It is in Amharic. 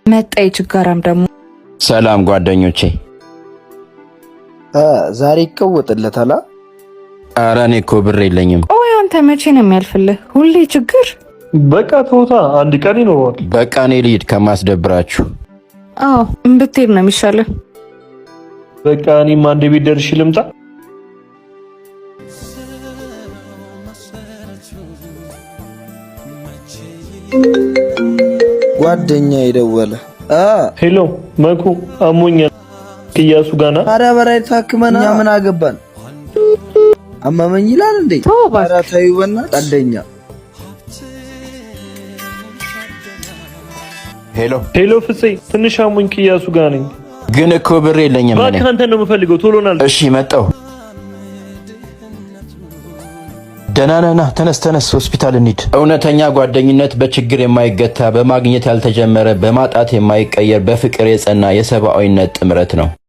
መጣ የችጋራም ደግሞ። ሰላም ጓደኞቼ። ዛሬ ይቀወጥለታል። ኧረ እኔ እኮ ብር የለኝም። ቆይ አንተ መቼ ነው የሚያልፍልህ? ሁሌ ችግር። በቃ ተውታ፣ አንድ ቀን ይኖረዋል። በቃ እኔ ልሂድ ከማስደብራችሁ። አዎ ብትሄድ ነው የሚሻልህ። በቃ እኔም አንድ ቤት ደርሼ ልምጣ። ጓደኛ የደወለ። Hello መኩ፣ አሞኛል። ቅያሱ ጋና። ታዲያ በራይ ታክመና እኛ ምን አገባን? አመመኝ ይላል እንዴ? ኧረ ተይው በእናትሽ ቀልደኛ። Hello። Hello ፍፄ፣ ትንሽ አሞኝ ቅያሱ ጋር ነኝ። ግን እኮ ብር የለኝም። እባክህ አንተን ነው የምፈልገው፣ ቶሎ ና። እሺ መጣሁ። ደህና ነህ? ና ተነስ፣ ተነስ፣ ሆስፒታል እንሂድ። እውነተኛ ጓደኝነት በችግር የማይገታ፣ በማግኘት ያልተጀመረ፣ በማጣት የማይቀየር፣ በፍቅር የጸና የሰብአዊነት ጥምረት ነው።